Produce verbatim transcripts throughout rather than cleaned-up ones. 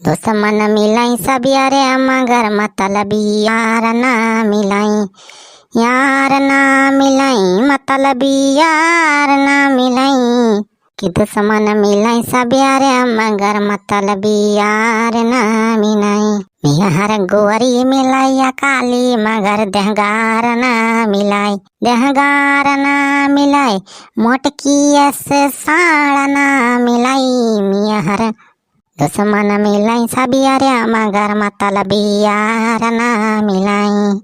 दुश्मन मिलइ सब यारे, मगर मतलबी यार ना मिलइ। यार ना मिलइ, मतलबी यार ना मिलइ। कि दुश्मन मिलइ सब यारे, मगर मतलबी यार ना मिलइ। मेहर गोरी मिलइ या काली, मगर देहगार ना मिलइ। देहगार ना मिलइ, मोटकी अस साड़ ना मिलइ। मेहर दुश्मन मिलइ सब यारे, मगर मतलबी यार ना मिलइ।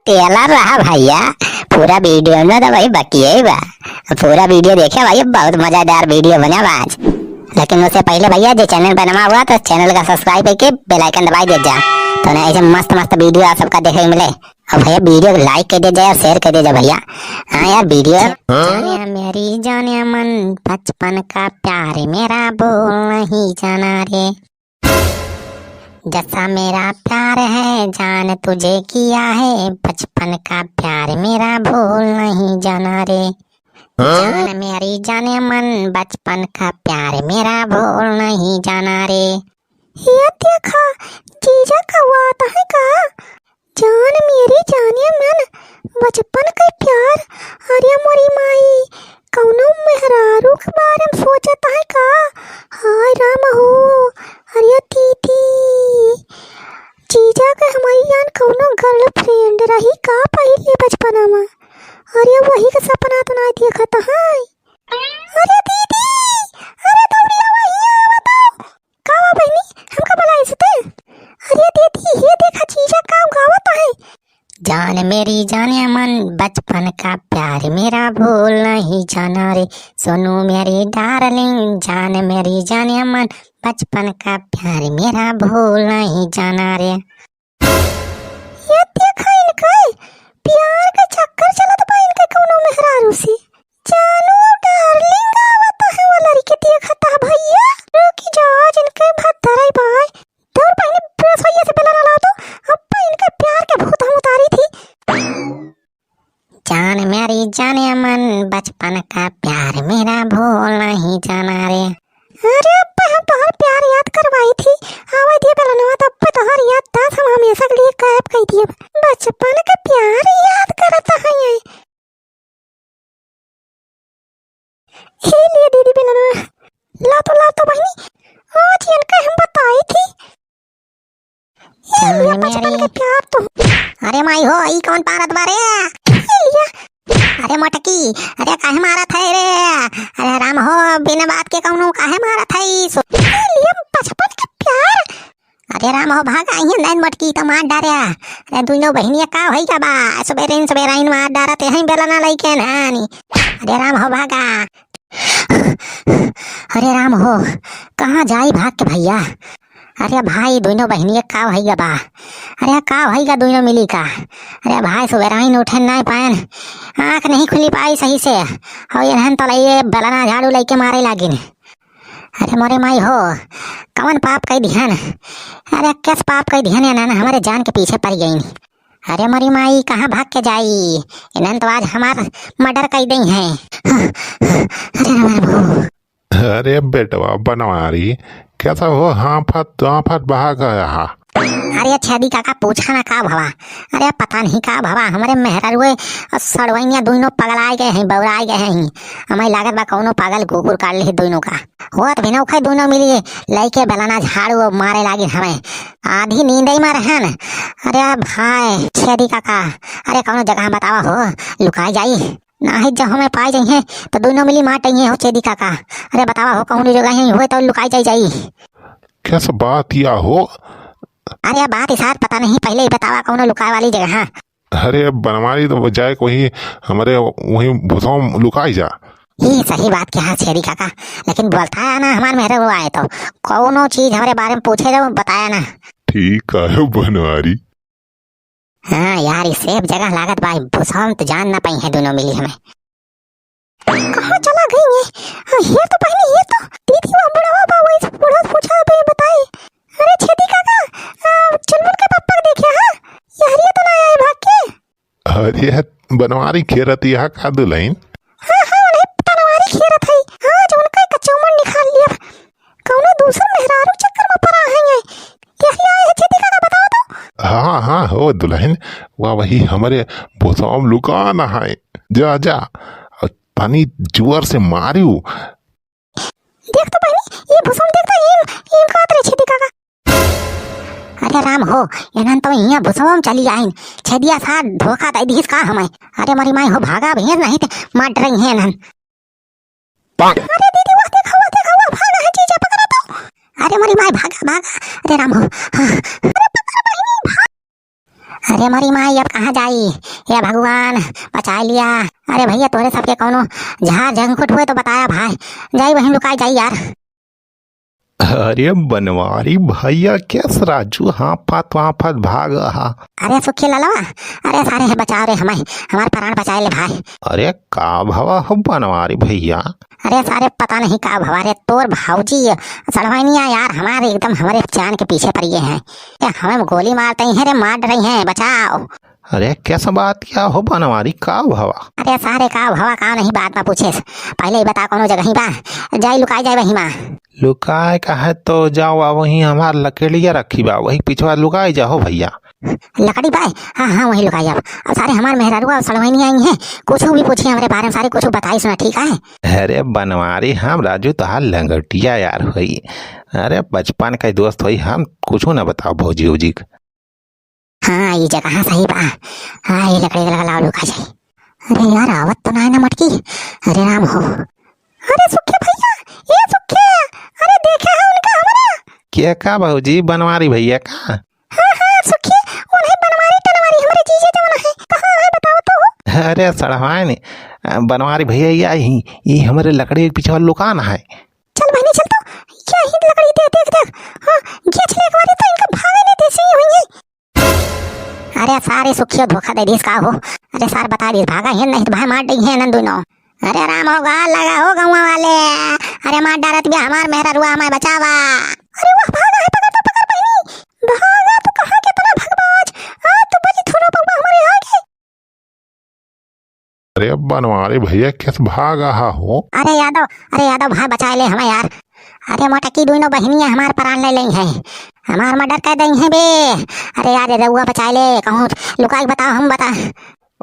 टेलर रहा भइया, पूरा video में तो भाई बकिए ही बा। पूरा video देखे भइया, बहुत मजेदार video बना बा आज। लेकिन उससे पहिले भइया, जे channel बनवा हुआ तो channel का subscribe करके bell icon दबाइ दे जा, तो ना ऐसे मस्त मस्त video आप सबका देखे मिले। और भइया, video को like कर दे जा और share कर दे जा भइया। हाँ यार, video। जाने मेरी जाने मन, बचपन का प्यार मेरा भूल नहीं जाना रे। जैसा मेरा प्यार है जान तुझे किया है, बचपन का प्यार मेरा भूल नहीं जाना रे। हाँ? जान मेरी जाने मन, बचपन का प्यार मेरा भूल नहीं जाना रे। ये देखा, जीजा का बात है का? जान मेरी जाने मन, बचपन के प्यार। अरे मोरी माई, कौनो मेहरारू के बारे में सोचत है का? हाय राम हो, अरे दीदी, जीजा के हमारी जान कौनो girlfriend रही का पहिले बचपना में? अरे वही के सपना तो ना देखत है। अरे दीदी, अरे दौड़िया वही आवत हो। का बा बहिनी, हमका बुलाइस ते? अरे दीदी, ये देखा जीजा का गावत है। जान मेरी जाने मन, बचपन का प्यार मेरा भूल नहीं जाना रे। सुनो मेरी darling, जान मेरी जाने मन, बचपन का प्यार मेरा भूल नहीं जाना रे। ये देखा इनके प्यार के चक्कर चलत बा इनके कौनो मेहरारू से। जानू darling आवत है वो लड़की देखत है भइया। रुकी जा, आज इनके भत्तरई बाय। दौड़ पहले रसोइया से बेलन ला तो, अब इनके प्यार के भूत हम उतारी थी। जान मेरी जाने मन, बचपन का प्यार मेरा भूल नहीं जाना रे। अरे अब्बा, हम तोहर प्यार याद करवाई थी, आवे दिए बेलनवा तो अब्बा तोहर याददाश्त हम हमेशा के लिए गायब कर दिए। बचपन का प्यार याद करत है ये। हे लिए दीदी बेलनवा, ला तो, ला तो बहिनी, आज इनका हम बताई थी। ए लिया, बचपन के प्यार तो। अरे माई हो, ई कौन पारत बा रे? ए लिया। अरे मोटकी, अरे काहे मारत है रे? अरे राम हो, बिना बात के कौनो काहे मारत है ई सो-, ए लिया, बचपन के प्यार। अरे राम हो, भाग आई है नैन मोटकी तो मार डारे। अरे दुइनो बहिनिया का होई का बा? सुबेरे इन सुबेरे इन मार डारत है बेलना लइके नानी। अरे राम हो, भागा। अरे राम हो, कहाँ जाई भाग के भइया? अरे भाई, दुइनो बहिनिया का भइया बा? अरे का भइया दुइनो मिली का? अरे भाई, सुबेराइन उठे नाहीं पाएन, आँख नहीं खुली पाई सही से। हौ इन्हन तलइए बेलना झाड़ू लइके मारे लागिन। अरे मोरे माई हो, कवन पाप कइ दिहन? अरे कस पाप कइ दिहन इन्हन, हमरे जान के पीछे परि गइन। अरे मोरी माई, कहाँ भाग के जाई? इन्हन तो आज हमार murder कइ दइहैं। अरे राम हो। अरे बेटवा बनवारी, कैसा हो हाफत हाफत भाग आया हा? अरे छेदी काका, पूछा ना का भवा। अरे पता नहीं का भवा, हमरे मेहरारुए सड़वइनिया दुइनो पगलाइ गए हैं, बौराइ गए हैं। हमें लागत बा कौनो पागल कुकुर काट ले दुइनो का। होत भी नौखे दुइनो मिली लइके बेलना झाड़ू मारे लागिन हमें। आधी नींदई मा रहन। अरे भाई छेदी काका, अरे कौनो जगह बतावा हो, लुकाई जाई। नाहीं जब हमें पाई जइहैं तो दुइनो मिली मार डइहैं हो छेदी काका। अरे बतावा हो कौनो जगह ही होए तो लुकाई जाई जाई। कैसा बात या हो? अरे बात इसार पता नहीं, पहिले ही बतावा कौनो लुकाए वाली जगह। अरे बनवारी तो जाए कोई हमरे वहीं भुसवा लुकाई जा। ई सही बात कहा छेदी काका, लेकिन बोलता है ना हमार मेहरारू आए तो कौनो चीज हमरे बारे में पूछे तो बताया ना। ठीक है बनवारी। हाँ यार, ई safe जगह लागत बा, भुसवा में तो जान ना पइहैं दुइनो मिली हमें। कहाँ चला गई ये? हाँ, ये तो बहिनी, ये तो दीदी, वो बुढ़वा बा, वही से बुढ़वा से पूछा, अबे बताई। अरे छेदी काका, आ, चुलबुल के पप्पा के देखे, हाँ? यार, ये तो ना आए भाग के। अरे, बनवारी खेरत यहाँ का दुलहिन? हाँ, हाँ, उन्हें बनवारी खेरत है। हाँ, जो उनका एक चौमन दुलहिन, वा वही हमरे भुसवा म लुकान है। जा, जा, अउर तनी जोर से मारिउ। देख तो बहिनी, ई भुसवा म देख तो, ई, ई का तरह छेदी काका। अरे राम हो, एनन तो इहाँ भुसवा म चली आइन। छेदिया सार धोखा दइ दिहिस का हमें। अरे मोरी माई हो, भागा भैंस, नहीं ते मार डरइहैं एनन। अरे दीदी, वह देखा, वह देखा, वह भागा है जीजा, पकड़ा तो। अरे मोरी माई, भागा, भागा। अरे राम हो, हाँ। अरे पकड़ बहिनी, भाग। अरे मोरी माई, अब कहाँ जाई? हे भगवान, बचाइ लिया। अरे भइया, तोहरे सबके कउनो झार झंकुट हुए तो बताया भाई। जाई वहीं लुकाई जाई यार। अरे बनवारी भइया, केस राजू हाँफत हाँफत भागा हा? अरे सुखी ललवा, अरे सारे बचाव रे हमें, हमार प्राण बचाइ ले भाई। अरे का भवा हो बनवारी भइया? अरे सारे पता नहीं का भवा रे, तोर भौजी सड़वाइनिया यार हमारे एकदम हमरे जान के पीछे पड़ गए हैं। ये हमें गोली मारते हैं रे, मार रही हैं, बचाव। अरे, कैसा बात क्या हो बनवारी, का भवा? अरे सारे, का भवा, का नहीं, बात मा पूछेस। पहिले ई बता, कउनो जगह ही बा, जाई लुकाई जाए वही मा। लुकाए का है तो जाओ, अब वही हमार लकड़िया रखी बा, वही पिछवा लुकाई जाओ भइया। लकड़ी बा? हाँ, हाँ, वही लुकाई जाओ। अब सारे हमार मेहरारू अउर सड़वाइनी आई हैं, कुछ भी पूछी हमरे बारे में, सारे कुछ बताई सुना, ठीक है? अरे बनवारी, हम राजू तोहार लंगटिया यार होई। अरे बचपन का दोस्त होई, हम कुछ ना बताओ भौजी उजी के। हाँ, ई जगह सही बा। हाँ, ई लकड़ी के लगा लाओ, लुका जाई। अरे यार, आवत तो ना है ना मटकी। अरे राम हो। अरे सुखे भइया, ए सुखे, अरे देखे है उनका हमरा? के का भौजी, बनवारी भइया का? हाँ, हाँ, सुखे, उन्हें बनवारी टनवारी हमरे जीजे जवन है। कहाँ है बताओ तो? अरे सड़वाइन, बनवारी भइया, ये आई, ये हमरे लकड़ी के पीछे वाला लुकान है। चल बहिनी, चल तो, यही लकड़ी दे, देख, देख। हाँ, गेछ ले एक बारी तो इनका भागे नहीं देसी हुई है। अरे सारे सुखियो धोखा दे दिस का हो? अरे सार बता दिस, भागा है नहीं तो भाई मार डइहैं एनन दुनो। अरे राम हो, गा लगा हो गौवा वाले। अरे मार डारत बिया हमार मेहररुआ, हमें बचावा। अरे वाह, भागा है, पकड़ तो पकड़ बहिनी। भागा तू, कहाँ के तना भगबाज। आज तू बची थोड़ा बउआ हमरे आगे। अरे बनवारी भइया, केस भागा हा हो? अरे यादव, अरे यादव भाई बचाइ ले हमें यार। अरे मोटकी दुइनो बहिनिया हमार प्राण ले लेइ है, हमार murder कर देइ है बे। अरे यार, रउआ बचाइ ले, कहूँ लुकाई बताओ, हम बता।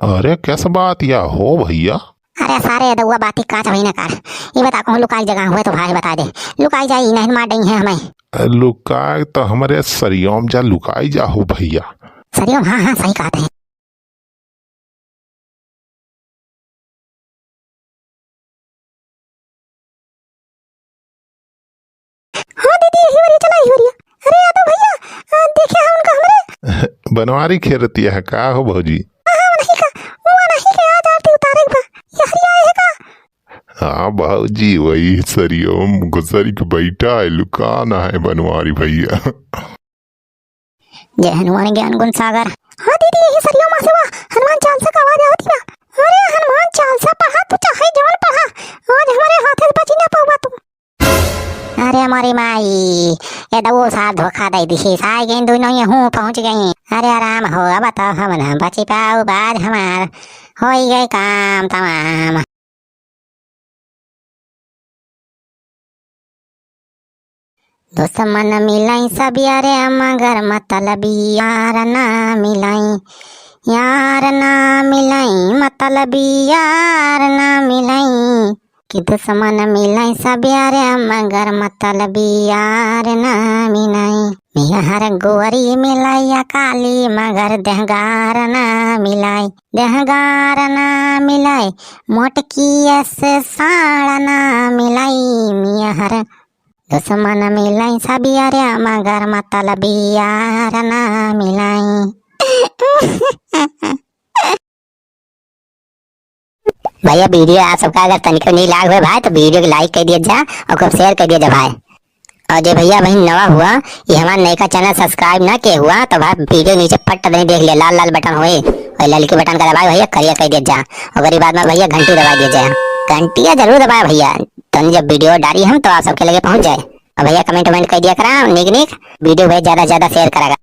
अरे केस बात या हो भइया? अरे सारे रउआ बाती काच वही ना कर, ई बता कहूँ लुकाई जगह हुए तो भाई बता दे, लुकाई जाई नहीं मार देइ है हमें। लुकाई तो हमरे सरियोम जा लुकाई जा हो भइया। सरियोम, हाँ हाँ सही कहत है। हाँ दीदी, यही वाली चला, यही वाली। अरे यादव भइया, आ, देखे हैं उनका हमरे? बनवारी खेलतिया है का हो भौजी? हाँ, हाँ, वही का, वो नहीं के आज आरती उतारे के बा। यहरी आए है का? हाँ भौजी, वही सरियोम घुसरी के बैठा है, लुकाना है बनवारी भइया। जय हनुमान ज्ञान गुण सागर। हाँ दीदी, यही सरियोमा से वा हनुमान चालीसा का आवाज आवत बा। अरे हनुमान चालीसा पढ़ा, तू चाहे जवन पढ़ा, आज हमरे हाथे से बची ना पउबा तू। अरे मोरी माई, ये दउओ सार धोखा दइ दिहिस, आइ गइन दुइनो, यहूँ पहुँच गइन। अरे आराम हो, अब तो हम ना बची पाउब, आज हमार होइ गए काम तमाम। दुश्मन मिलइ सब यारे, मगर मतलबी यार ना मिलइ, यार ना मिलइ, मतलबी यार ना मिलइ। कि दुश्मन मिलइ सब यारे, मगर मतलबी यार ना मिलइ। मेहर गोरी मिलइ या काली, मगर देहगार ना मिलइ, देहगार ना मिलइ। मोटकी अस साड़ ना मिलइ, मेहर दुश्मन मिलइ सब यारे, मगर मतलबी यार ना मिलइ। भइया, video आप सबका अगर तनिको नीक लाग हुए भाई, तो video के like कइ दिया जा अउर खूब share कइ दिया जा भाई। अउर जे भइया बहिन नवा हुआ, ये हमार नयका channel subscribe ना किए हुआ, तो भाई video नीचे पट्ट देने देख लिया, लाल लाल button होए, वही ललकी button का दबाए भइया, करिया कइ दिया जा। अउर गरीब आदमी भइया घंटी दबा दिया जा, घंटिया जरूर दबाए भइया, तनी जब video डाली हम तो आप सबके लगे पहुँच जाए। अउर भइया comment वमेंट कइ दिया करा नीक नीक, video भइया ज्यादा से ज्यादा share करा करा।